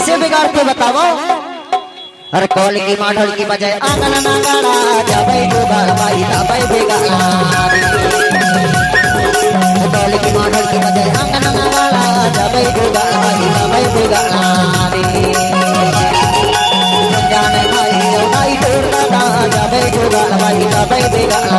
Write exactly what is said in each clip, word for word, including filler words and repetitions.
से बिगाड़ के बतावव। अरे कौन की माँ ढोल की बजाए आंगन नगाड़ा, जबै जुगाड़ भाई तबै बिगाड़ा। कौन की माँ ढोल की बजाए आंगन नगाड़ा, जबै जुगाड़ भाई तबै बिगाड़ा। जाने भाई, भाई तोर दादा, जबै जुगाड़ भाई तबै बिगाड़ा।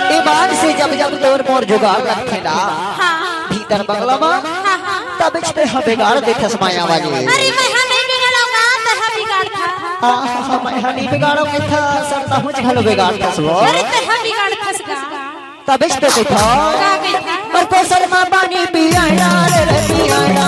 ए बार से जब जब तोर मोर जुगाड़ लगथे ना, हाँ। भीतर बंगला मा, हाँ, हाँ। तब इस पे हम बिगाड़ देथस माया वाली। अरे मैं हा नहीं बिगाड़ों गा, तैं हा बिगाड़थस। हाँ, हाँ, हाँ, मैं हा नहीं बिगाड़ों कहिथस, सब तहुच घलो बिगाड़थस वो। अरे तैं हा बिगाड़थस गा। तब इस पे कहिथस। का कहिथस? पर को शर्मा पानी पिया ना रे, रे पिया ना।